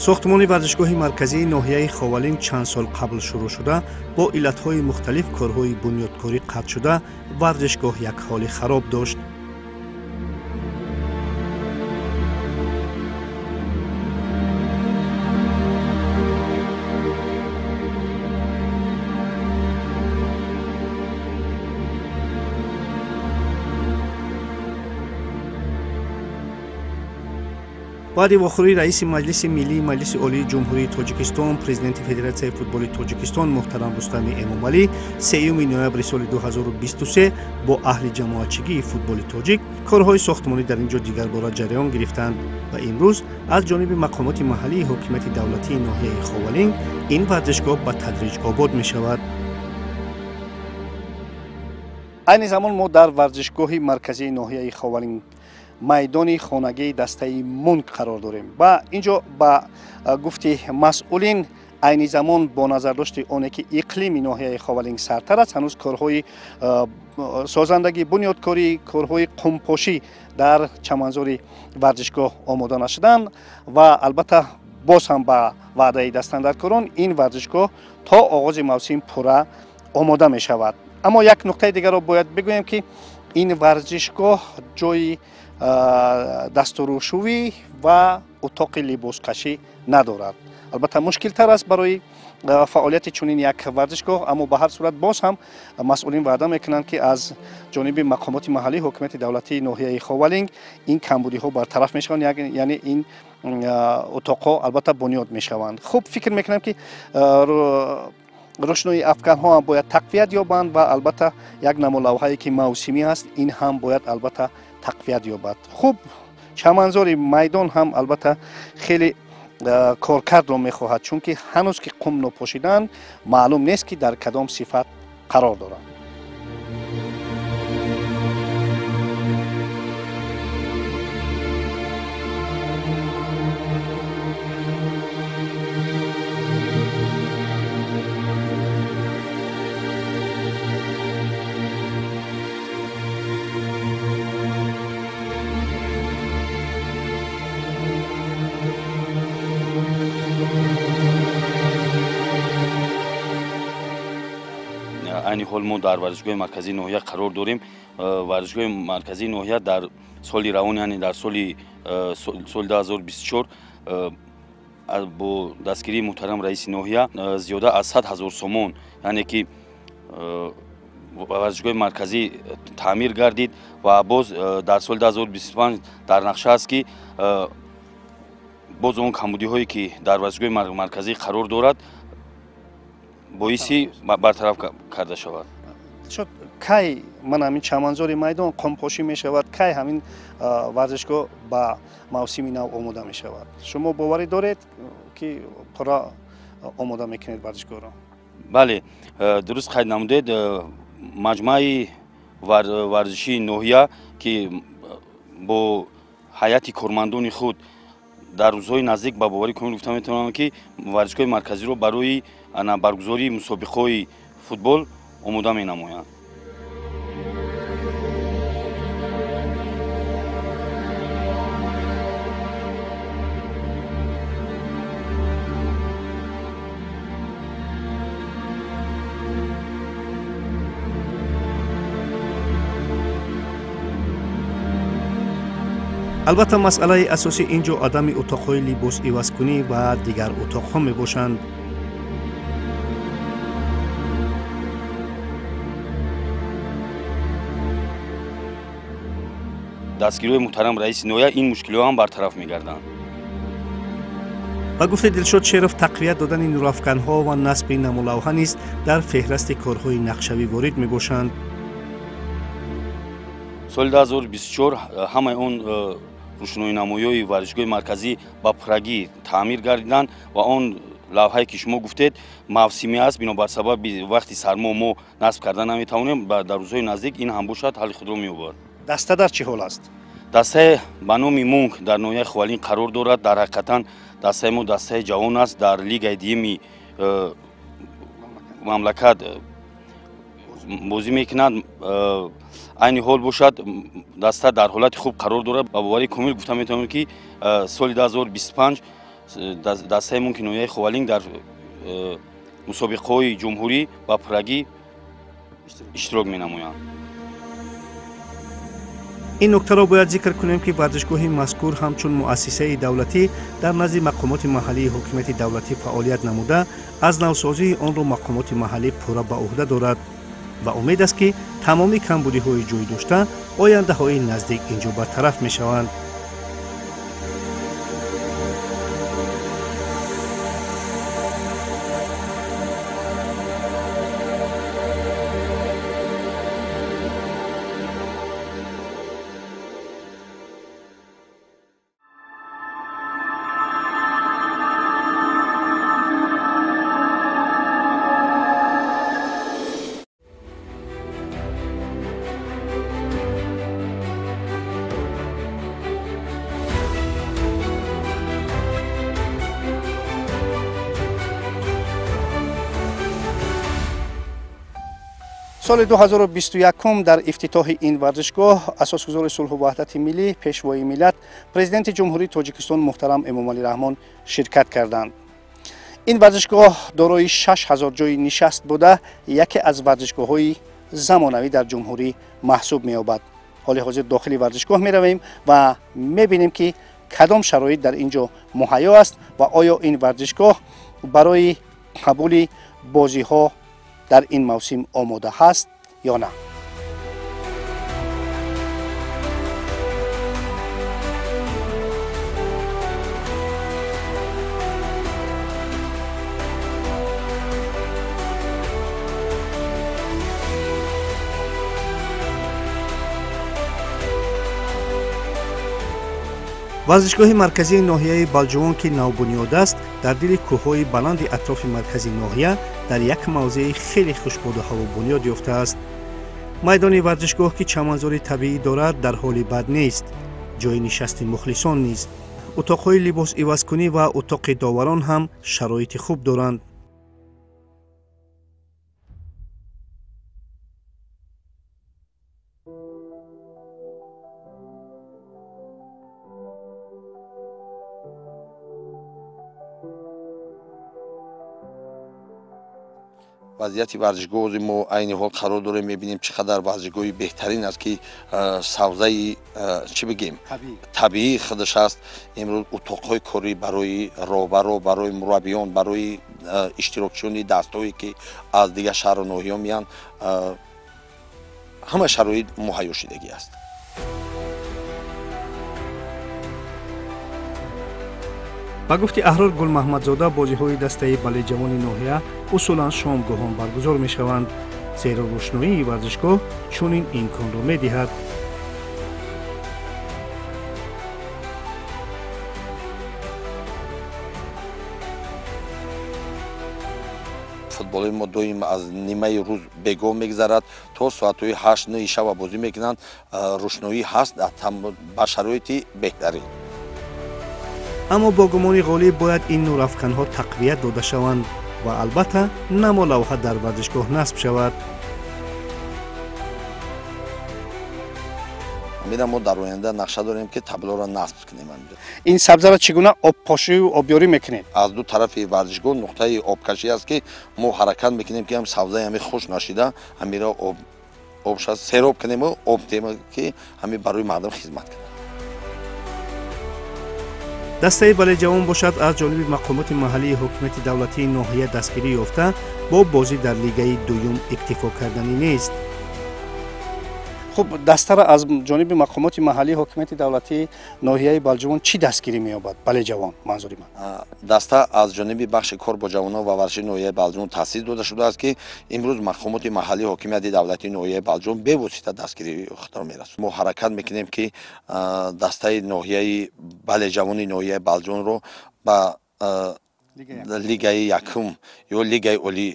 Сохтмони варзишгоҳи марказии ноҳияи Ховалинг чанд сол қабл шурӯъ шуда, бо иллатҳои мухталиф корҳои бунёдкорӣ қатъ шуда, варзишгоҳ як ҳоли хароб дошт. Баъди вохӯрии раиси Маҷлиси Миллии Маҷлиси Олии Ҷумҳурии Тоҷикистон, президенти Федератсияи футболи Тоҷикистон муҳтарам Рустами Эмомалӣ 3 ноябри соли 2023 бо аҳли ҷамоатчигии футболи тоҷик корҳои сохтмонӣ дар ин ҷо дигарбора ҷараён гирифтанд ва имрӯз аз ҷониби мақомоти маҳаллии ҳокимияти давлатии ноҳияи Ховалинг ин варзишгоҳ ба тадриҷ обод мешавад. Айни замон мо дар варзишгоҳи марказии ноҳияи Ховалинг, майдони хонагии дастаи Мунк қарор дорем ва ин ҷо ба гуфти масъулин айни замон бо назардошти оне ки иқлими ноҳияи Ховалинг сардтар аст, ҳанӯз корҳои созандагӣ, бунёдкорӣ, корҳои қумпошӣ дар чаманзори варзишгоҳ омода нашуданд ва албатта боз ҳам ба ваъдаи дастандаркорон ин варзишгоҳ то оғози мавсим пурра омода мешавад. Аммо як нуқтаи дигарро бояд бигӯем, ки ин варзишгоҳ ҷои дастурушӯӣ ва утоқи либоскашӣ надорад. Албатта мушкилтар аст барои фаъолияти чунин як варзишгоҳ, аммо ба ҳар сурат боз ҳам масъулин ваъда мекунанд, ки аз ҷониби мақомоти маҳаллии ҳокимияти давлатии ноҳияи Ховалинг ин камбудиҳо бартараф мешаванд, яъне ин утоқҳо албатта бунёд мешаванд. Хуб, фикр мекунам, ки рӯшноии афканҳо ҳам бояд тақвият ёбанд ва албатта як намолавҳае ки мавсимӣ аст, ин ҳам бояд албатта тақвият ёбад. Хуб, чаманзори майдон ҳам албатта хеле коркардро мехоҳад, чунки ҳанӯз ки қум нопошиданд, маълум нест, ки дар кадом сифат қарор доранд. Айни ҳол мо дар варзишгоҳи марказии ноҳия қарор дорем. Варзишгоҳи марказии ноҳия дар соли равон, яъне дар соли 2024 бо дастгирии муҳтарам раиси ноҳия зиёда аз 100 000 сомон, яъне ки варзишгоҳи марказӣ таъмир гардид ва боз дар соли 2025 дар нақша аст, ки боз он камбудиҳое ки дар варзишгоҳи марказӣ қарор дорад, боиси бартараф карда шавад. Кай ман ҳамин чаманзори майдон қумпошӣ мешавад, кай ҳамин варзишгоҳ ба мавсими нав омода мешавад? Шумо боварӣ доред, ки пурра омода мекунед варзишгоҳро? Бале, дуруст қайд намудед. Маҷмӯаи варзишии ноҳия, ки бо ҳайати кормандони худ дар рӯзҳои наздик ба боварӣ комил гуфта метавонам, ки варзишгоҳи марказиро барои баргузории мусобиқаҳои футбол омода менамоянд. Албатта масъалаи асосӣ ин ҷо адами утоқҳои либосивазкунӣ ва дигар утоқҳо мебошанд. Дастгириҳои муҳтарам раиси ноҳия ин мушкилиҳо ҳам бартараф мегарданд. Ба гуфти Дилшод Шеров, тақвият додани нурафканҳо ва насби намолавҳа низ дар феҳрасти корҳои нақшавӣ ворид мебошанд. Соли 2024 ҳамаи он рӯшноинамоиҳои варзишгоҳи марказӣ ба пуррагӣ таъмир гардиданд ва он лавҳае ки шумо гуфтед мавсимӣ аст, бинобар сабаби вақти сармо мо насб карда наметавонем. Дар рӯзҳои наздик ин ҳам бошад ҳалли худро меёбад. Даста дар чӣ ҳол аст? Дастаи ба номи Мунк дар ноҳияи Ховалинг қарор дорад. Дар ҳақиқатан дастаи мо дастаи ҷавон аст, дар лигаи дуюми мамлакат бозӣ мекунад. Айни ҳол бошад даста дар ҳолати хуб қарор дорад. Ба боварии комил гуфта метавонем, ки соли 2025 Дастаи Мунки ноҳияи Ховалинг дар мусобиқаҳои ҷумҳурӣ ба пуррагӣ иштирок менамоянд. Ин нуктаро бояд зикр кунем, ки варзишгоҳи мазкур ҳамчун муассисаи давлатӣ дар назди мақомоти маҳаллии ҳокимияти давлатӣ фаъолият намуда, аз навсозии онро мақомоти маҳаллӣ пурра ба ӯҳда дорад ва умед аст, ки тамоми камбудиҳои ҷой дошта ояндаҳои наздик ин ҷо бартараф мешаванд. Соли 2021 дар ифтитоҳи ин варзишгоҳ асосгузори сулҳу ваҳдати миллӣ, пешвои миллат, президенти Ҷумҳурии Тоҷикистон муҳтарам Эмомалӣ Раҳмон ширкат карданд. Ин варзишгоҳ дорои 6000 ҷойи нишаст буда, яке аз варзишгоҳҳои замонавӣ дар ҷумҳурӣ маҳсуб меёбад. Ҳоли ҳозир дохили варзишгоҳ меравем ва мебинем, ки кадом шароит дар ин ҷо муҳайё аст ва оё ин варзишгоҳ барои қабули бозиҳо дар ин мавсим омода ҳаст ё на. Варзишгоҳи марказии ноҳияи Балҷувон, ки навбунёд аст, дар дили кӯҳҳои баланди атрофи маркази ноҳия дар як мавзеи хеле хушбоду ҳаво бунёд ёфтааст. Майдони варзишгоҳ, ки чаманзори табиӣ дорад, дар ҳоли бад нест. Ҷои нишасти мухлисон низ, утоқҳои либосивазкунӣ ва утоқи доварон ҳам шароити хуб доранд. Вазъияти варзишгоҳи мо айни ҳол қарор дорем, мебинем чӣ қадар варзишгоҳи беҳтарин аст, ки савзаи чӣ бигем табиии худаш аст. Имрӯз утоқҳои корӣ барои роҳбаро, барои мураббиён, барои иштирокчиёни дастҳое, ки аз дигар шаҳру ноҳиё меянд, ҳама шароит муҳайё шудагӣ аст. Ба гуфти Аҳрор Гулмаҳмадзода, бозиҳои дастаи балеҷавони ноҳия усулан шомгоҳон баргузор мешаванд, зеро рӯшноии варзишгоҳ чунин имконро медиҳад. Футболи мо доим аз нимаи рӯз бегоҳ мегузарад то соатҳои 8-9 шаба бозӣ мекунанд. Рӯшноӣ ҳаст ба шароити беҳтарин. Аммо бо гумони ғолиб бояд ин нурафканҳо тақвият дода шаванд ва албатта намолавҳа дар варзишгоҳ насб шавад. Мо дар оянда нақша дорем, ки таблоро насб кунем. Ин сабзаро чӣ гуна обпошию обёрӣ мекунед? Аз ду тарафи варзишгоҳ нуқтаи обкашӣ аст, ки мо ҳаракат мекунем, ки ҳам сабзаи ҳами хуш нашида ҳамиро обша сероб кунему об диҳем, ки ҳами барои мардум хизмат кунад. Дастаи балеҷавон бошад, аз ҷониби мақомоти маҳаллии ҳокимияти давлатии ноҳия дастгирӣ ёфта, бо бозӣ дар лигаи дуюм иктифо карданӣ нест. Хуб, дастаро аз ҷониби мақомоти маҳаллии ҳокимияти давлатии ноҳияи Балҷувон чӣ дастгирӣ меёбад? Балеҷавон манзури ман. Даста аз ҷониби бахши кор бо ҷавонон ва варзиши ноҳияи Балҷувон таъсис дода шудааст, ки имрӯз мақомоти маҳаллии ҳокимияти давлатии ноҳияи Балҷувон бевосита дастгирии худро мерасонад. Мо ҳаракат мекунем, ки дастаи ноҳияи балеҷавони ноҳияи Балҷувонро ба лигаи якум ё лигаи олӣ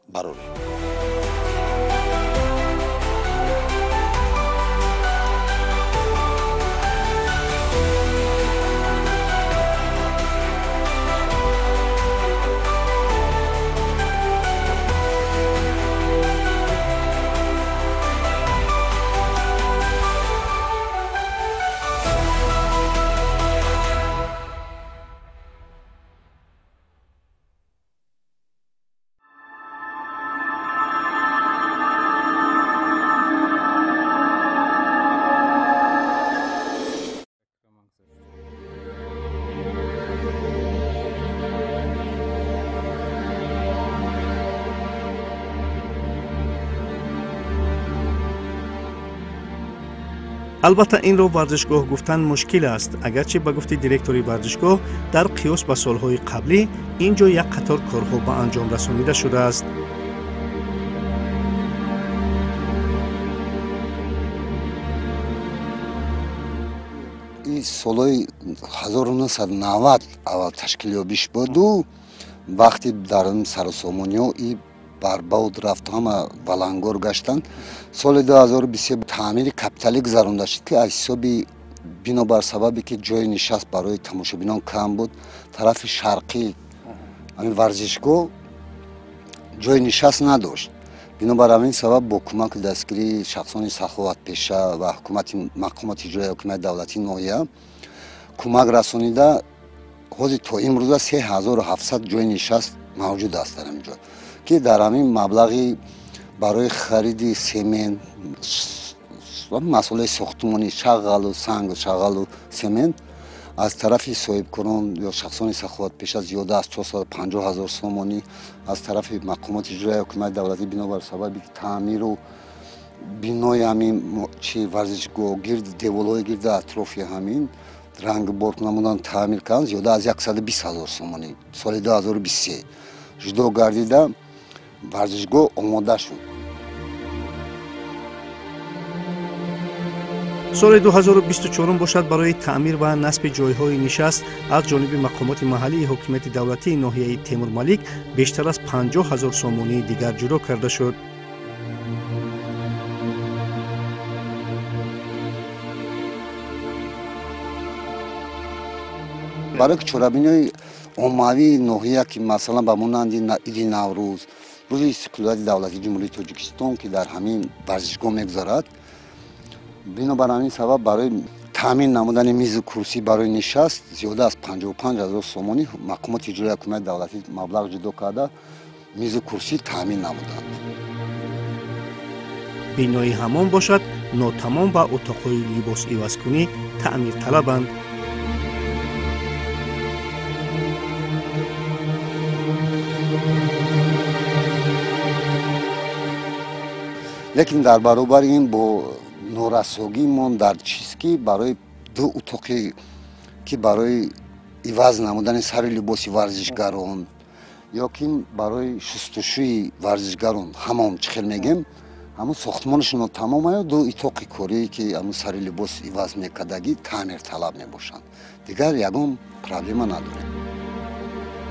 барорем. Албатта, инро варзишгоҳ гуфтан мушкил аст, агарчи ба гуфти директори варзишгоҳ, дар қиёс ба солҳои қаблӣ ин ҷо як қатор корҳо ба анҷом расонида шудааст. Солҳои 1990 аввал ташкилёбиш буду, вақти дар сарусомониҳо и барбауд рафт, ҳама валангор гаштанд. Соли 2023 таъмири капиталӣ гузаронда шуд, ки аз ҳисоби бинобар сабабе ки ҷои нишаст барои тамошобинон кам буд, тарафи шарқӣ ҳамин варзишгоҳ ҷои нишаст надошт. Бинобар ҳамин сабаб бо кӯмаку дастгирии шахсони саховатпеша ва ҳукумати мақомоти иҷроияи ҳокимияти давлатии ноҳия кӯмак расонида, ҳозир то имрӯза 3700 ҷои нишаст мавҷуд аст дар ҳамин ҷо, ки дар ҳамин маблағи барои хариди семент, масолаи сохтмонӣ, шағалу сангу шағалу семент аз тарафи соҳибкорон ё шахсони саховатпеша зиёда аз 450 ҳазор сомонӣ, аз тарафи мақомоти иҷроияи ҳокимияти давлатӣ бинобар сабаби таъмиру бинои ҳамин чи варзишгоҳ, гирд деволҳои гирди атрофи ҳамин рангбор намудан, таъмир кардан зиёда аз 120 ҳазор сомонӣ соли 2023 ҷудо гардида варзишгоҳ омода шуд. Соли 2024 бошад, барои таъмир ва насби ҷойҳои нишаст аз ҷониби мақомоти маҳаллии ҳокимияти давлатии ноҳияи Темурмалик бештар аз 50 ҳазор сомонии дигар ҷудо карда шуд. Барои ки чорабиниҳои оммавии ноҳия, ки масалан ба монанди иди Наврӯз, рӯзи истиқлолияти давлатии Ҷумҳурии Тоҷикистон, ки дар ҳамин варзишгоҳ мегузарад, бинобар ҳамин сабаб барои таъмин намудани мизу курсӣ барои нишаст зиёда аз 55 ҳазор сомонӣ мақомоти иҷроияи ҳокимияти давлатӣ маблағ ҷудо карда, мизу курсӣ таъмин намуданд. Бинои ҳамом бошад, нотамом ва утоқҳои либосивазкунӣ таъмирталабанд. Лекин дар баробари ин бо норасогимон дар чиз, ки барои ду утоқе ки барои иваз намудани сари либоси варзишгарон ё ки барои шустушӯи варзишгарон ҳамом чӣ хел мегем, ҳамун сохтмонашон тамомаю ду итоқи корие ки ҳамун сари либос иваз мекардагӣ таъмирталаб мебошанд. Дигар ягон проблема надорем.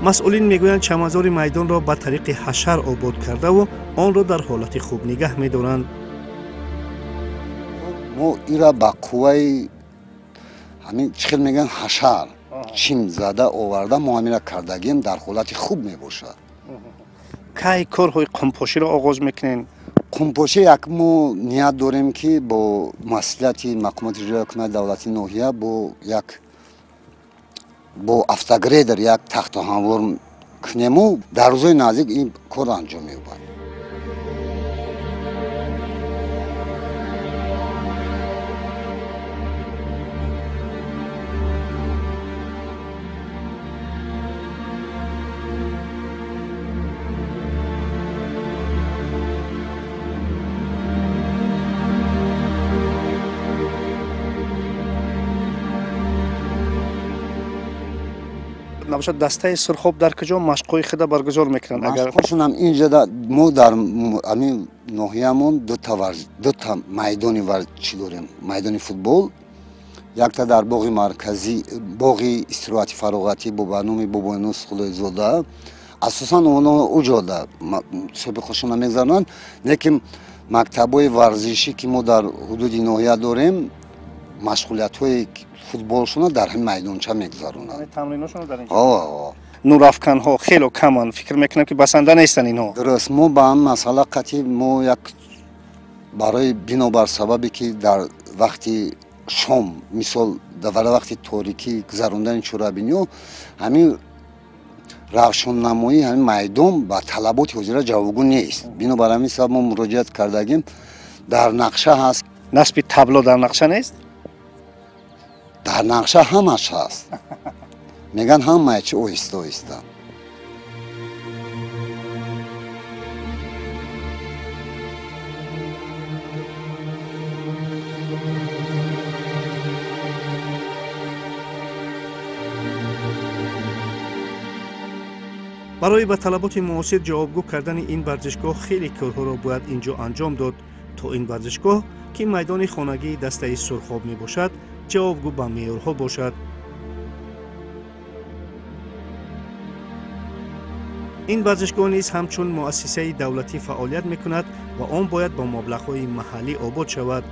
Масъулин мегӯянд, чаманзори майдонро ба тариқи ҳашар обод кардаву онро дар ҳолати хуб нигаҳ медоранд. Мо ира ба қувваи ҳамин чӣ хел мегӯянд, ҳашар чим зада оварда, мо ҳамира кардагием, дар ҳолати хуб мебошад. Кай корҳои қумпоширо оғоз мекунед? Қумпошӣ як мо ният дорем, ки бо маслиҳати мақомоти иҷроияи ҳокимияти давлатии ноҳия бо як бо автогрейдер як тахту ҳамвор кунему дар рӯзҳои наздик ин кор анҷом меёбад. Набошад, дастаи Сурхоб дар куҷо машқҳои худа баргузор мекунанд? Агар машқҳошонам инҷа мо дар ҳамин ноҳиямон дута майдони варзишӣ дорем, майдони футбол, якта дар боғи марказӣ, боғи истироҳати фароғатӣ бо номи Бобоюнус Худойзода. Асосан онҳо уҷода собиқҳошонро мегузаронанд, лекин мактабҳои варзишӣ, ки мо дар ҳудуди ноҳия дорем, машғулиятҳои футболшонро дар ҳамин майдонча мегузаронанд. Тамриношонро дар инҷо? Нурафканҳо хело каманд, фикр мекунам, ки басанда нестанд инҳо. Дуруст, мо ба ҳамин масъала қатъи мо як барои бинобар сабабе ки дар вақти шом, мисол дар вақти торикӣ гузарондани чорабиниҳо, ҳамин равшаннамоии ҳамин майдон ба талаботи ҳозира ҷавобгӯ нест. Бинобар ҳамин сабаб мо муроҷиат кардагим, дар нақша ҳаст. Насби табло дар нақша нест? Дар нақша ҳамаш ҳаст. Мегӯянд, ҳамаи чи оҳиста оҳиста. Барои ба талаботи муосир ҷавобгӯ кардани ин варзишгоҳ хеле корҳоро бояд ин ҷо анҷом дод, то ин варзишгоҳ, ки майдони хонагии дастаи Сурхоб мебошад, ҷавобгӯ ба меъёрҳо бошад. Ин варзишгоҳ низ ҳамчун муассисаи давлатӣ фаъолият мекунад ва он бояд бо маблағҳои маҳаллӣ обод шавад.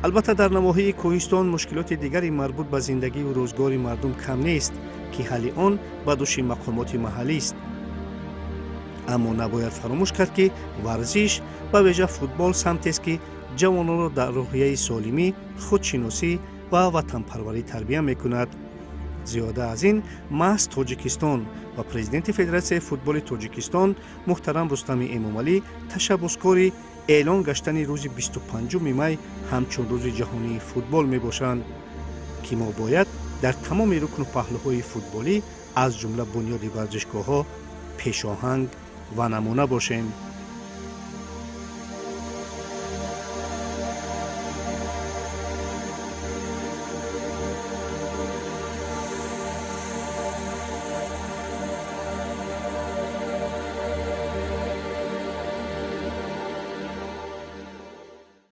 Албатта, дар навоҳии кӯҳистон мушкилоти дигари марбут ба зиндагиву рӯзгори мардум кам нест, ки ҳалли он ба души мақомоти маҳаллист. Аммо набояд фаромӯш кард, ки варзиш, ба вижа футбол, самтест, ки ҷавононро дар рӯҳияи солимӣ, худшиносӣ ва ватанпарварӣ тарбия мекунад. Зиёда аз ин, маҳз Тоҷикистон ва президенти Федератсияи футболи Тоҷикистон муҳтарам Рустами Эмомалӣ ташаббускори эълон гаштани рӯзи 25 май ҳамчун рӯзи ҷаҳонии футбол мебошанд, ки мо бояд дар тамоми рукну паҳлӯҳои футболӣ, аз ҷумла бунёди варзишгоҳҳо, пешоҳанг ва намуна бошем.